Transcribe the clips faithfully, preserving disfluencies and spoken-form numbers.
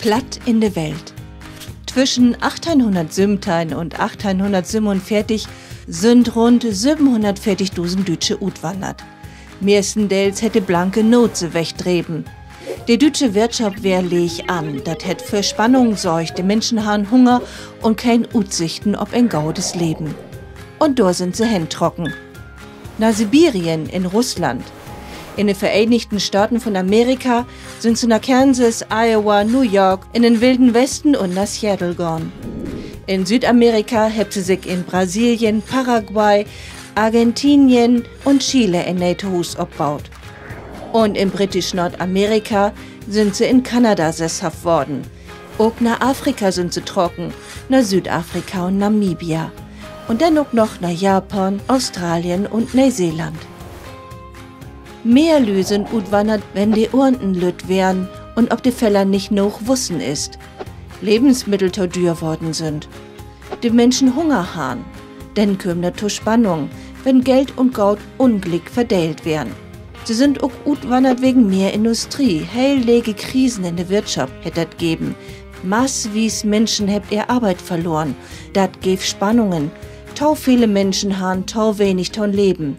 Platt in de Welt. Twischen achtteihnhunnertsöventeihn un achtteihnhunnertsövenunveertig sünd rund sövenhunnertveertigdusend Düütsche utwannert. Mehrstendeels hett de blanke Noot se wegdreven. De düütsche Wirtschop weer leeg an, dat hett för Spannung sorgt, de Minschen harrn Hunger un keen Utsichten op en godes Leven. Un dor sünd se hentrocken. Na Sibirien in Russland. In de Vereenigten Staten von Amerika sünd se na Kansas, Iowa, New York, in den Wilden Westen un na Seattle gahn. In Südamerika hebbt se sik in Brasilien, Paraguay, Argentinien un Chile en nee Tohuus opbaut. Un in britisch Noordamerika sünd se in Kanada sesshaft worden. Ok na Afrika sünd se trocken, na Südafrika un Namibia. Un denn ok noch na Japan, Australien un Neeseeland. Mehr Lüüd sünd utwannert, wenn de Oornten lütt weren un op de Feller nich noog wussen is, Levensmiddel to düer worden sünd, de Minschen Hunger harrn. Denn kööm dat to Spannung, wenn Geld un Goot ungliek verdeelt weren. Se sünd ok utwannert wegen mehr Industrie. Heel lege Krisen in de Wirtschop hett dat geven. Masswies Minschen hebbt ehr Arbeit verloren. Dat geev Spannungen. To vele Minschen harrn to wenig to'n Leven.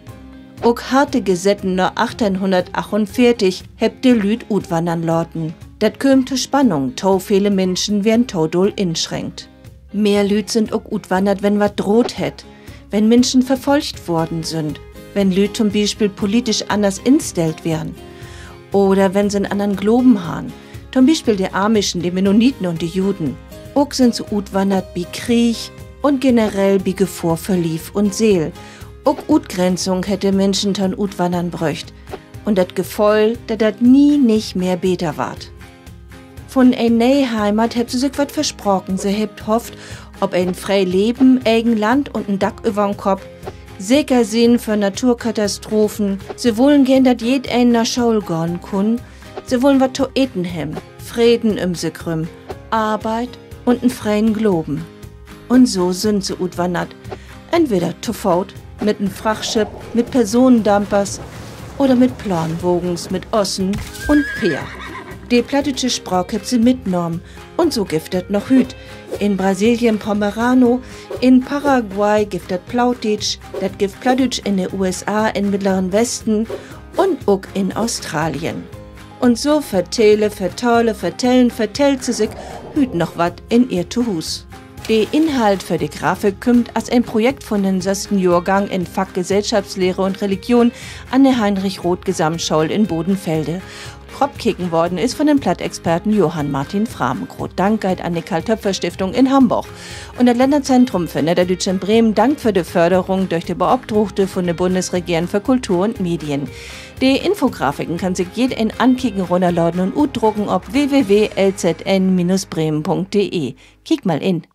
Ok harte Gesetten na achtteihnhunnertachtundveertig hebbt de Lüüd utwannern laten. Dat kööm to Spannung, to vele Minschen weren to dull inschränkt. Mehr Lüüd sünd ok utwannert, wenn wat droht hett, wenn Minschen verfolgt worden sünd, wenn Lüüd to'n Bispeel politisch anners instellt weren oder wenn se en annern Gloven harrn, to'n Bispeel de Amischen, de Mennoniten un de Juden. Ok sünd se utwannert bi Krieg un generell bi Gefohr för Lief un Seel. Ok Utgrenzung hett de Minschen to'n Utwannern bröcht un dat Geföhl, dat dat nie nich mehr beter warrt. Vun en nee Heimat hebbt se sik wat verspraken. Se hebbt hofft op en free Leven, egen Land un en Dack över'n Kopp, seker sien för Naturkatastrophen. Se wullen geern, dat jedeen na School gahn kunn. Se wullen wat to eten hebben, Freden üm sik rüm, Arbeit un en freen Gloven. Un so sünd se utwannert. Entweder to Foot, mit en Frachtschipp, mit Personendampers oder mit Planwagens, mit Ossen un Peer. De plattdüütsche Spraak hebbt se mitnahmen. Un so gifft dat noch hüüt in Brasilien Pomerano, in Paraguay gifft dat Plautdietsch, dat gifft Plattdüütsch in de U S A, in Middleren Westen un ok in Australien. Un so vertelle, vertale, vertellen, vertellt se sik hüüt noch wat in ehr Tohuus. De Inhalt för de Grafik kümmt as en Projekt vun den sössten Johrgang in Fack Gesellschaftslehre un Religion an de Heinrich-Roth-Gesamtschool in Bodenfelde. Ropkeken worden is von den Plattexperten Johann Martin Frahm. Groot Dank geiht an de Carl-Toepfer-Stiftung in Hamborg. Un dat Lännerzentrum för Nedderdüütsch in Bremen dankt för de Förderung dörch de Beopdraagte vun de Bundesregeren för Kultur un Medien. De Infografiken kann sik jedeen ankieken, runnerladen un utdrucken op w w w l z n minus bremen punkt d e. Kiek mal in.